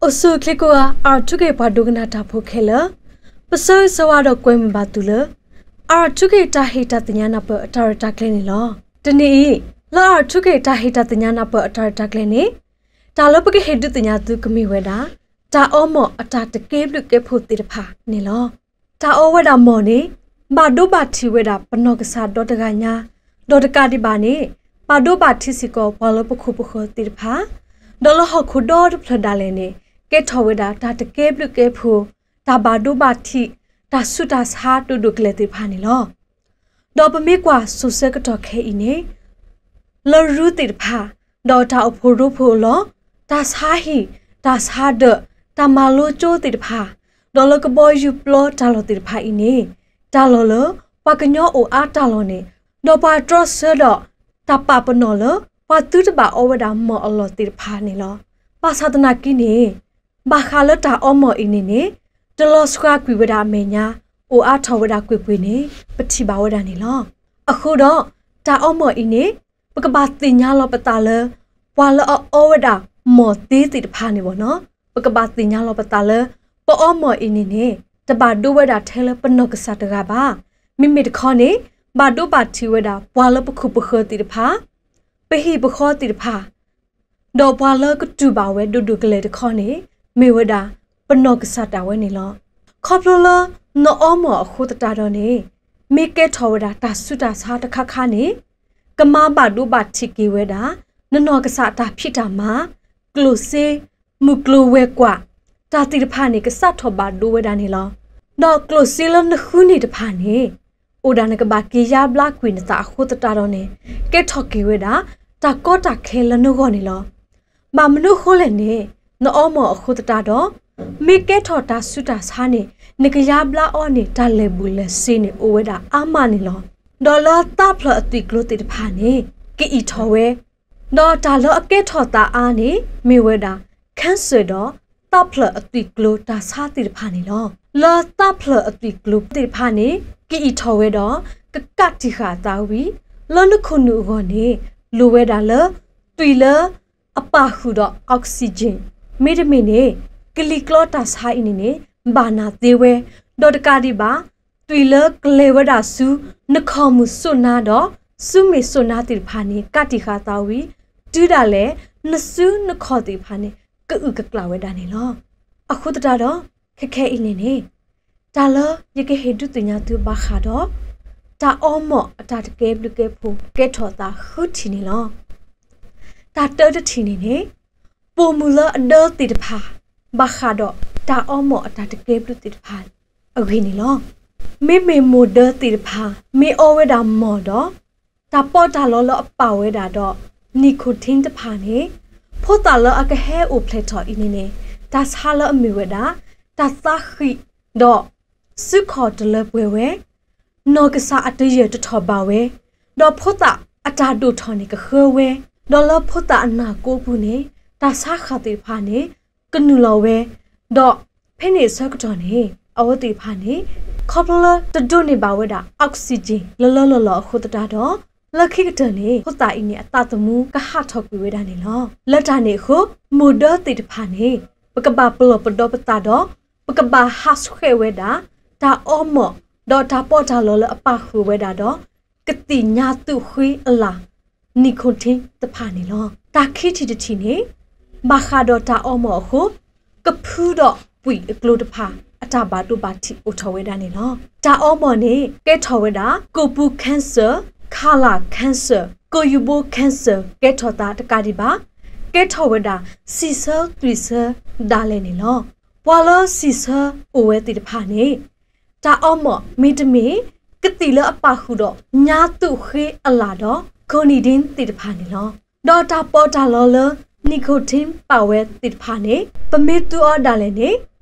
အဆိအချ့ကိးဂၤ အၣ်ရၣ်ထူခ့ၣ်ပှၤဒိကနၣ်တၢ်ဖိခဲလၢာ်, ပဆၢဂ့ၤဆၢဝါဒီးကွဲမုာ်ဘၣ်သုလၢ အၣ်ရၣ်ထူခ့ၣ်တၢ်ဟ့ၣ်တၢ်သ့ၣ်ညါနၢ်ပၢၢ်အတၢ်ရဲၣ်တၢ်ကျဲၤန့ၣ်လီၤ. တနံၤအံၤ လၢအၣ်ရၣ်ထူခ့ၣ်တၢ်ဟ့ၣ်တၢ်သ့ၣ်ညါနၢ်ပၢၢ်အတၢ်ရဲၣ်တၢ်ကျဲၤန့ၣ် တၢ်လၢပကဟ့ၣ်ဒုးသ့ၣ်ညါသုကမ့ၢ်ဝဲဒၣ် တၢ်အီမိာ်အတၢ်တကဲဘျုးကဲဖှိၣ်သ့ၣ်တဖၣ်န့ၣ်လီၤ. တၢ်အီဝဲဒၣ်မိာ်န့ၣ် ဘၣ်ဒိဘၣ်ထံးဝဲဒၣ်ပနီၢ်ကစၢ်ဒီတဂၤညါ, ဒီးတကးဒံးဘၣ်န့ၣ် ဘၣ်ဒိဘၣ်ထံးစ့ၢ်ကီးပှၤလၢပခိၣ်ပဃၢၤသ့ၣ်တဖၣ်, ဒီးလၢဟီၣ်ခိၣ်ဒီတဖျၢၣ်ဒၣ်လဲာ်န့ၣ် ကဲထီၣ်ဝဲဒၣ်တၢ်တကဲဘျုးကဲဖှိၣ်, တၢ်ဘၣ်ဒိဘၣ်ထံး, တၢ်ဆူးတၢ်ဆါဒိၣ်ဒိၣ်ကလဲာ်သ့ၣ်တဖၣ်န့ၣ်လီၤ. ဒီးပမ့ၢ်ကွၢ်စိၤဆၢကတီၢ်ခဲအံၤန့ၣ် လၢရူသ့ၣ်တဖၣ်, ဒီးတၢ်အိၣ်ဖှိၣ်ရိဖှိၣ်အလီၢ်, တၢ်ဆါဟံၣ်, တၢ်ဆါဒၢး, တၢ်မၤလိကၠိသ့ၣ်တဖၣ်, ဒီးလၢကဘီယူၤပျီတၢ်လီၢ်သ့ၣ်တဖၣ်အံၤန့ၣ် တၢ်လီၢ်လၢ ပှၤကညီအိၣ်အါတၢ်လီၢ်န့ၣ်, ဒီးပှၤတြီဆၢဒီး တၢ်ပာ်ပနီၣ်လၢ ပှၤသုတဘၣ်အီဝဲဒၣ်မိာ်အလီၢ်သ့ၣ်တဖၣ်န့ၣ်လီၤ. ဘၣ်ဆၣ်သနာ်က့န့ၣ် ဘၣ်ဃးလၢတၢ်အီမိာ်အံၤန့ၣ်န့ၣ် တလီၤစှၤကွံာ်ဝဲဒၣ်အမဲာ်ညါ, အိၣ်အါထီၣ်ဝဲဒၣ်ကွ့ၢ်ကွ့ၢ်န့ၣ် ပထံၣ်ဘၣ်ဝဲဒၣ်န့ၣ်လီၤ. အဃိဒီး တၢ်အီမိာ်အံၤန့ၣ် ပကဘၣ်သ့ၣ်ညါလီၤပသးလၢ ပှၤလၢအအီဝဲဒၣ်မိာ်သ့သ့ၣ်တဖၣ်န့ၣ်ဘၣ်နီၤ, ပကဘၣ်သ့ၣ်ညါလီၤပသးလၢ ပအီမိာ်အံၤန့ၣ်န့ၣ် တဘၣ်ဒိဝဲဒၣ်ထဲလၢပနီၢ်ကစၢ်တဂၤဘၣ်. မ့မ့ၢ်တခီန့ၣ် ဘၣ်ဒိဘၣ်ထံးဝဲဒၣ် ပှၤလၢပခိၣ်ပဃၢၤသ့ၣ်တဖၣ်, ပဟံၣ်ပဃီသ့ၣ်တဖၣ် ဒီးပှၤလၢကတူၢ်ဘၣ်ဝဲဒိၣ်ဒိၣ်ကလဲာ်တခီန့ၣ် မ့ၢ်ဝဲဒၣ် ပနီၢ်ကစၢ်ဒၣ်ဝဲန့ၣ်လီၤ. ခီဖျိလၢနအီမိာ်အဃိသတးဒီးန့ၣ် မ့ၢ်ကဲထီၣ်ဝဲဒၣ်တၢ်ဆူးတၢ်ဆါတခါခါန့ၣ် ကမၤဘၣ်ဒိဘၣ်ထံးက့ၤဝဲဒၣ် နနီၢ်ကစၢ်တၢ်ဖံးတၢ်မၤ, ကျိၣ်စ့, မုၢ်ကျိၤဝဲၤကွာ်, တၢ်သ့ၣ်တဖၣ်န့ၣ် ကစးထီၣ်ဘၣ်ဒိဝဲဒၣ်န့ၣ်လီၤ. ဒီးကျိၣ်စ့လၢနဃုန့ၢ်တဖၣ်န့ၣ် အိၣ်ဒၣ်နကဘၣ်က့ၤယါဘျါကွံာ်နသးအဃိသတးဒီးန့ၣ် ကဲထီၣ်က့ၤဝဲဒၣ် တၢ်ကီတၢ်ခဲလၢနဂီၢ်န့ၣ်လီၤ. ဘၣ်မနုၤအဃိလဲၣ်န့ၣ် နအီမိာ်အဃိသတးဒီး မ့ၢ်ကဲထီၣ်တၢ်ဆူးတၢ်ဆါန့ၣ် နကယါဘျါအီၤန့ၣ် တၢ်လဲၤဘူးလဲၤဆ့န့ၣ် အိၣ်ဝဲဒၣ်အါမးန့ၣ်လီၤ. ဒီးလၢသးဖျၢၣ်အသွံၣ်ကျိၤသ့ၣ်တဖၣ်န့ၣ် ကအံးထီၣ်ဝဲ, ဒီးတၢ်လၢအကဲထီၣ်သးအါန့ၣ် မ့ၢ်ဝဲဒၣ် cancer ဒီး သးဖျၢၣ်အသွံၣ်ကျိၤတၢ်ဆါသ့ၣ်တဖၣ်န့ၣ်လီၤ. လၢသးဖျၢၣ်အသွံၣ်ကျိၤသ့ၣ်တဖၣ်န့ၣ် ကအံးထီၣ်ဝဲဒီး ကကးတံာ်ဃာ်အသးဝံၤ လၢနခိၣ်နူာ်အဂီၢ်န့ၣ် လိၣ်ဝဲဒၣ်လၢ သွံၣ်လၢအပာ်ဃုာ်ဒီး oxygen, မ့တမ့ၢ်န့ၣ် ကလံၤကျီတၢ်ဆါအံၤန့ၣ်န့ၣ် ဘၣ်နၢ်သ့ဝဲ, ဒီးတကးဒံးဘၣ် သွံၣ်လၢကလဲၤဝဲဒၣ်ဆူ နခီၣ်မုၢ်စိးနါဒီး ဆူမဲာ်စိးနါသ့ၣ်တဖၣ်န့ၣ် ကးတံာ်ဃာ်သးဝံၤ တုၤဒၣ်လဲာ် နစုနခီၣ်သ့ၣ်တဖၣ်န့ၣ် ကအုၣ်ကကျၣ်ဝဲဒၣ်န့ၣ်လီၤ. အဃိသတးဒီး ခဲခဲအံၤန့ၣ်န့ၣ် တၢ်လၢယကဟ့ၣ်ဒုးသ့ၣ်ညါသုဘၣ်ဃးဒီး တၢ်အီမိာ်အတၢ်တကဲဘျုးကဲဖှိၣ်ကဲထီၣ်သးဃုထံၣ်န့ၣ်လီၤ. တၢ်တၢတထံၣ်န့ၣ်န့ၣ် ပိာ်မုၣ်လၢအဒၢသ့ၣ်တဖၣ် ဘၣ်ဃးဒီးတၢ်အီမိာ်အတၢ်တကဲဘျုးသ့ၣ်တဖၣ်အဂ့ၢ်န့ၣ်လီၤ. မ့မ့ၢ်မိၢ်ဒၢသ့ၣ်တဖၣ် မ့ၢ်အီဝဲဒၣ်မိာ်ဒီး တၢ်ပီးတၢ်လီလၢအပာ်ဝဲဒၣ်ဒီး nicotine တဖၣ်န့ၣ် ဖိသၣ်လၢအကဟဲအိၣ်ဖျဲၣ်ထီၣ်အံၤန့ၣ်န့ၣ် တၢ်ဆါလၢအမ့ၢ်ဝဲဒၣ် တၢ်သးဃံးဒီး စုခီၣ်တလၢပှဲၤဝဲ, နီၢ်ကစၢ်အတယၢၢ်တထီၣ်ဘၣ်ဝဲ, ဒီးဖိသၣ်အတၢ်ဒိၣ်ထီၣ်န့ၣ်ကဃၢဝဲ, ဒီးလၢဖိသၣ်အနၢ်ကိးပူၤန့ၣ် တၢ်ဆါဃၣ်သ့ၣ်တဖၣ်န့ၣ် ကနုာ်လီၤဝဲ, ဒီးဖဲန့ၣ်အဆၢကတီၢ်န့ၣ် အဝဲသ့ၣ်တဖၣ်န့ၣ် ခီဖျိလၢတဒိးန့ၢ်ဘၣ်ဝဲဒၣ် oxygen လၢလၢလီၢ်လီၢ်အဃိသတးဒီး လၢခံကတၢၢ်န့ၣ် ဖိသၣ်အံၤန့ၣ် အသးသမူကဟးထီၣ်ကွံာ်ဝဲဒၣ်န့ၣ်လီၤ. လၢတၢ်န့ၣ်အဃိ မိၢ်ဒၢသ့ၣ်တဖၣ်န့ၣ် ပကဘၣ်ပလီၢ်ပဒီပသးဒီး ပကဘၣ်ဟးဆှဲးဝဲဒၣ် တၢ်အီမိာ် ဒီးတၢ်ပီးတၢ်လီလၢအပာ်ဃုာ်ဝဲဒၣ်ဒီး ကသ့ၣ်ညါသူၣ်ဃ့အလၣ် nicotine တဖၣ်န့ၣ်လီၤ. တၢ်ခံထံၣ်တထံၣ်န့ၣ် ဘၣ်ဃးဒီးတၢ်အီမိာ်အဃိ ကဖုဒီးပှံာ်အကျိၤတဖၣ် အတၢ်ဘၣ်ဒိဘၣ်ထံးအိၣ်ထီၣ်ဝဲဒၣ်န့ၣ်လီၤ. တၢ်အီမိာ်န့ၣ် ကဲထီၣ်ဝဲဒၣ် ကိာ်ပူၤ cancer, ခါလၢ် cancer, ကိာ်ယူၤဘိ cancer ကဲထီၣ်သးတကးဒံးဘၣ် ကဲထီၣ်ဝဲဒၣ် စံးဆၢသွံၣ်ဆၢဒၣ်လဲာ်န့ၣ်လီၤ. ပှၤလၢစံးဆၢအိၣ်ဝဲသ့ၣ်တဖၣ်န့ၣ် တၢ်အီမိာ်မ့တမ့ၢ် ကသံၣ်လၢအပာ်ဃုာ်ဒီး ညါသူၣ်ဃ့အလၣ်ဒီး clonidine သ့ၣ်တဖၣ်န့ၣ်လီၤ. ဒီးတၢ်ပီးတၢ်လီလၢ nicotine ပာ်ဝဲသ့ၣ်တဖၣ်န့ၣ် ပမ့ၢ်သူအီၤဒၣ်လဲာ်န့ၣ်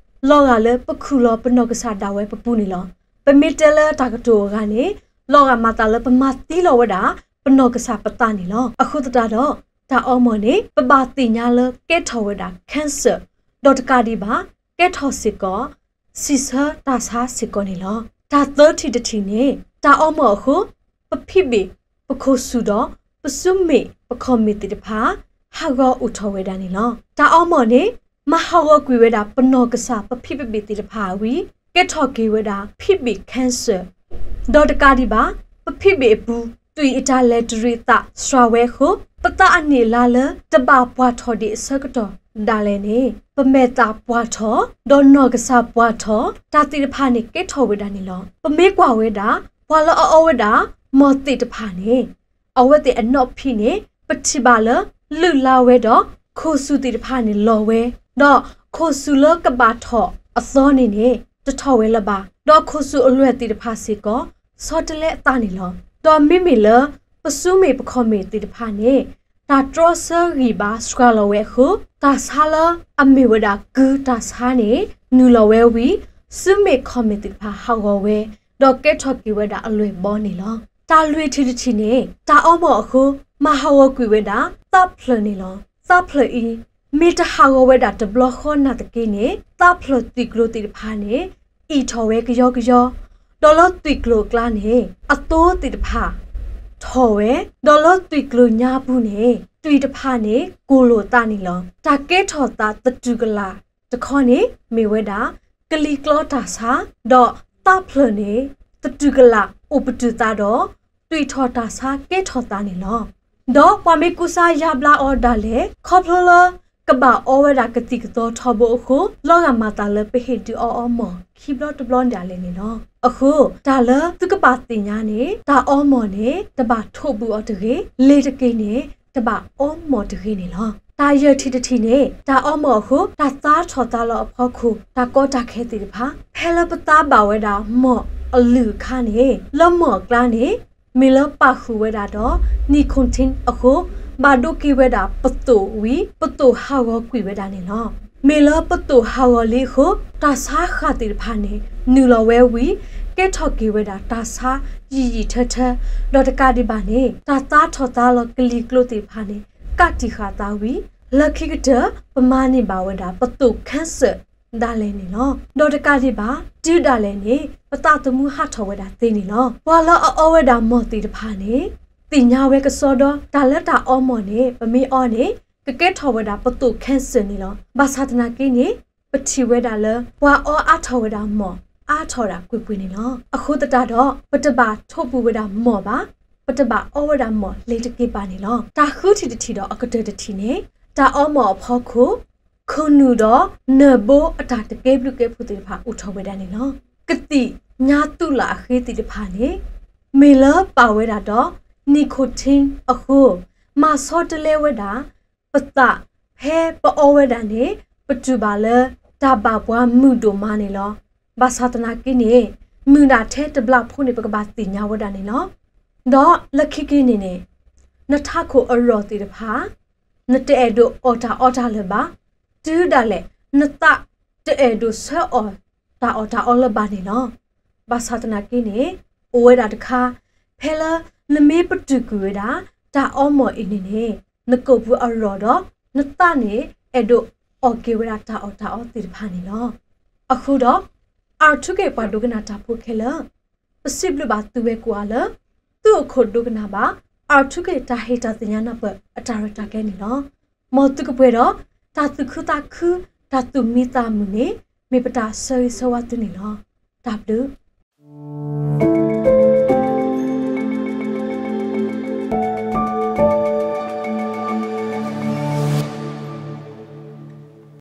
လီၤဂာ်လၢပခူၣ်လီၤပနီၢ်ကစၢ်ဒၣ်ဝဲပပူၤန့ၣ်လီၤ. ပမ့ၢ်တဲလၢတၢ်ကတိၤအဂၤန့ၣ် လီၤဂာ်မၤသးလၢပမၤသံလီၤဝဲဒၣ် ပနီၢ်ကစၢ်ပသးန့ၣ်လီၤ. အဃိသတးဒီး တၢ်အီမိာ်န့ၣ် ပဘၣ်သ့ၣ်ညါလၢကဲထီၣ်ဝဲဒၣ် cancer ဒီးတကးဒံးဘၣ် ကဲထီၣ်စ့ၢ်ကီး စံးဆၢတၢ်ဆါစ့ၢ်ကီးန့ၣ်လီၤ. တၢ်သၢထံၣ်တထံၣ်န့ၣ် တၢ်အီမိာ်အဃိ ပဖံးဘ့ၣ်ပခိၣ်ဆူၣ်ဒီး ပစုမ့ၣ်ပခီၣ်မ့ၣ်သ့ၣ်တဖၣ် ဟးဂီၤအိၣ်ထီၣ်ဝဲဒၣ်န့ၣ်လီၤ. တၢ်အီမိာ်န့ၣ် မၤဟးဂီၤကွံာ်ဝဲဒၣ်ပနီၢ်ကစၢ်ပဖံးပဘ့ၣ်သ့ၣ်တဖၣ်ဝံၤ ကဲထီၣ်က့ၤဝဲဒၣ်ဖံးဘ့ၣ် cancer ဒီးတကးဒံးဘၣ် ပဖံးဘ့ၣ်အပူၤ သွံၣ်အတၢ်လဲၤတရံးအသးစှၤဝဲအဃိ ပသးအနံၣ်အလါလၢတဘၣ်ပှၢ်ထီၣ်ဒံးအဆၢကတီၢ်ဒၣ်လဲာ်န့ၣ် ပမဲာ်သၣ်ပှၢ်ထီၣ် ဒီးနီၢ်ကစၢ်ပှၢ်ထီၣ် တၢ်သ့ၣ်တဖၣ်န့ၣ်ကဲထီၣ်ဝဲဒၣ်န့ၣ်လီၤ. ပမ့ၢ်ကွၢ်ဝဲဒၣ် ပှၤလၢအအီဝဲဒၣ်မီၢ်သ့ၣ်တဖၣ်န့ၣ် အဝဲသ့ၣ်အနီၣ်ဖံးန့ၣ် ပထံၣ်ဘၣ်လၢလုၢ်လါဝဲဒီး ခိၣ်စူၣ်သ့ၣ်တဖၣ်န့ၣ်လီၤဝဲ, ဒီးခိၣ်စူၣ်လၢကဘၣ်ထီၣ်အသီန့ၣ်န့ၣ် တထီၣ်ဝဲလၢၤဘၣ်, ဒီးခိၣ်စူၣ်အလွဲၢ်သ့ၣ်တဖၣ်စ့ၢ်ကီး ဆီတလဲအသးန့ၣ်လီၤ. ဒီးမ့မ့ၢ်လၢ ပစုမ့ၣ်ပခီၣ်မ့ၣ်သ့ၣ်တဖၣ်န့ၣ် တၢ်တြီဆၢဂံၢ်ဘါစှၤလီၤဝဲအဃိ တၢ်ဆါလၢအမ့ၢ်ဝဲဒၣ်ကုတၢ်ဆါန့ၣ် နုာ်လီၤဝဲဝံၤ စုမ့ၣ်ခီၣ်မ့ၣ်သ့ၣ်တဖၣ်ဟးဂီၤဝဲ, ဒီးကဲထီၣ်က့ၤဝဲဒၣ်အလွဲၢ်ဘီန့ၣ်လီၤ. တၢ်လွံၢ်ထံၣ်တထံၣ်န့ၣ် တၢ်အီမိာ်အဃိ မၤဟးဂီၤကွံာ်ဝဲဒၣ် သးဖျၢၣ်န့ၣ်လီၤ. သးဖျၢၣ်အံၤ မ့ၢ်တဟးဂီၤဝဲဒၣ်တဘျီဃီနာ်သက့န့ၣ် သးဖျၢၣ်သွံၣ်ကျိၤသ့ၣ်တဖၣ်န့ၣ် အံၣ်ထီၣ်ဝဲကယီကယီ, ဒီးလၢသွံၣ်ကျိၤအကျါန့ၣ် အသိသ့ၣ်တဖၣ်ထီၣ်ဝဲ, ဒီးလၢသွံၣ်ကျိၤညါပူၤန့ၣ် သွံၣ်တဖၣ်န့ၣ် ကိၢ်လိာ်သးန့ၣ်လီၤ. တၢ်ကဲထီၣ်သးသတူၢ်ကလာ်တခီန့ၣ် မ့ၢ်ဝဲဒၣ် ကလံၤကျီတၢ်ဆါ, ဒီးသးဖျၢၣ်န့ၣ် သတူၢ်ကလာ်အိၣ်ပတုာ်သးဒီး သွံၣ်ထီၣ်တၢ်ဆါကဲထီၣ်သးန့ၣ်လီၤ. ဒီးပှၤမ့ၢ်ကူစါယါဘျါအီၤဒၣ်လဲာ် ခီဖျိလၢကဘၣ်အီဝဲဒၣ်ကသံၣ်ကသီထီဘိအဃိ လီၤဂာ်မၤသးလၢပဟ့ၣ်ဒုးအီအီမိာ်ခံဘျီတဘျီဒၣ်လဲာ်န့ၣ်လီၤ. အဃိ တၢ်လၢသုကဘၣ်သ့ၣ်ညါန့ၣ် တၢ်အီမိာ်န့ၣ် တဘၣ်ထိးဘူးအီၤတဂ့ၤ, လ့ၤတက့ၤန့ၣ် တဘၣ်အီမိာ်တဂ့ၤန့ၣ်လီၤ. တၢ်ယဲၢ်ထံၣ်တထံၣ်န့ၣ် တၢ်အီမိာ်အဃိ တၢ်သါထီၣ်သါလီၤအဖီခိၣ် တၢ်ကီတၢ်ခဲသ့ၣ်တဖၣ် ဖဲလၢပသါဘၣ်ဝဲဒၣ်မိာ်အလုၢ်အခါန့ၣ် လၢမိာ်အကျါန့ၣ် မ့ၢ်လၢပာ်ဃုာ်ဝဲဒၣ်ဒီး nicotine အဃိ ဘၣ်ဒိက့ၤဝဲဒၣ်ပသိၣ်ဝံၤ ပသိၣ်ဟးဂီၤကွံာ်ဝဲဒၣ်န့ၣ်လီၤ. မ့ၢ်လၢပသိၣ်ဟးဂီၤလံအဃိ တၢ်ဆါဃၣ်သ့ၣ်တဖၣ်န့ၣ် နုာ်လီၤဝဲဝံၤ ကဲထီၣ်က့ၤဝဲဒၣ်တၢ်ဆါယံာ်ယံာ်ထၢထၢ ဒီးတကးဒံးဘၣ်န့ၣ် တၢ်သါထီၣ်သါလီၤကလံၤကျိၤသ့ၣ်တဖၣ်န့ၣ် ကးတံာ်ဃာ်သးဝံၤ လၢခံကတၢၢ် ပမၤန့ၢ်ဘၣ်ဝဲဒၣ်ပသိၣ် cancer ဒၣ်လဲာ်န့ၣ်လီၤ. ဒီးတကးဒံးဘၣ် တုၤဒၣ်လဲာ်န့ၣ် ပသးသမူဟးထီၣ်ဝဲဒၣ်သ့န့ၣ်လီၤ. ပှၤလၢအအီဝဲဒၣ်မိာ်သ့ၣ်တဖၣ်န့ၣ် သ့ၣ်ညါဝဲကစီဒီ တၢ်လၢတၢ်အီမိာ်န့ၣ် ပမ့ၢ်အီန့ၣ် ကကဲထီၣ်ဝဲဒၣ်ပသိၣ် cancer န့ၣ်လီၤ. ဘၣ်ဆၣ်သနာ်က့န့ၣ် ပထံၣ်ဝဲဒၣ်လၢ ပှၤအီအါထီၣ်ဝဲဒၣ်မိာ် အါထီၣ်ဒၣ်ကွ့ၢ်ကွ့ၢ်န့ၣ်လီၤ. အဃိသတးဒီး ပတဘၣ်ထိးဘူးဝဲဒၣ်မိာ်ဘၣ်, ပတဘၣ်အီဝဲဒၣ်မိာ်လ့ၤတက့ၤဘၣ်န့ၣ်လီၤ. တၢ်ဃုထံၣ်တထံၣ်ဒီးအကတၢၢ်တထံၣ်န့ၣ် တၢ်အီမိာ်အဖီခိၣ် ခိၣ်နူာ်ဒီးနၢၢ်ဘိအတၢ်တကဲဘျုးကဲဖှိၣ်သ့ၣ်တဖၣ်အိၣ်ထီၣ်ဝဲဒၣ်န့ၣ်လီၤ. ကသံၣ်ညါသူၣ်လၢ်အဃ့သ့ၣ်တဖၣ်န့ၣ် မ့ၢ်လၢပာ်ဝဲဒၣ်ဒီး nicotine အဃိ မၤဆီတလဲဝဲဒၣ် ပသး ဖဲပအီဝဲဒၣ်န့ၣ် ပတူၢ်ဘၣ်လၢ တၢ်ဘၣ်ပှၤမုာ်ဒိၣ်မးန့ၣ်လီၤ. ဘၣ်ဆၣ်သနာ်က့န့ၣ် မုာ်ဒၣ်ထဲတဘျီဖိန့ၣ် ပကဘၣ်သ့ၣ်ညါဝဲဒၣ်န့ၣ်လီၤ. ဒီးလၢခံက့ၤန့ၣ်န့ၣ် နထးခိၣ်အရီၢ်သ့ၣ်တဖၣ် နတအဲၣ်ဒိးအီၣ်တၢ်အီတၢ်လၢၤဘၣ်, တုၤဒၣ်လဲာ် နသးတအဲၣ်ဒိးဆၢအီၣ်တၢ်အီၣ်တၢ်အီလၢၤဘၣ်န့ၣ်လီၤ. ဘၣ်ဆၣ်သနာ်က့န့ၣ် အိၣ်ဝဲဒၣ်တခါ ဖဲလၢနမ့ၢ်ပတုာ်ကွံာ်ဝဲဒၣ် တၢ်အီမိာ်အံၤန့ၣ်န့ၣ် နကိာ်ပူၤအရီၢ်ဒီး နသးန့ၣ် အဲၣ်ဒိးအီၣ်က့ၤဝဲဒၣ်တၢ်အီၣ်တၢ်အီသ့ၣ်တဖၣ်န့ၣ်လီၤ. အဃိဒီး အၣ်ထူခ့ၣ်ပှၤဒိကနၣ်တၢ်ဖိခဲလၢာ် ပစံးဘျုးဘၣ်သုဝဲကိးဂၤလၢ သုအိၣ်ခိးဒိကနၣ်ဘၣ် အၣ်ထူခ့ၣ်တၢ်ဟ့ၣ်တၢ်သ့ၣ်ညါနၢ်ပၢၢ်အတၢ်ရဲၣ်တၢ်ကျဲၤန့ၣ်လီၤ. မ်သုကပှဲၤဒီး တၢ်သူၣ်ခုသးခု တၢ်သူၣ်မံသးမုာ်န့ၣ် မ့ၢ်ပတၢ်ဆၢဂ့ၤဆၢဝါသုန့ၣ်လီၤ. တၢ်ဘျုး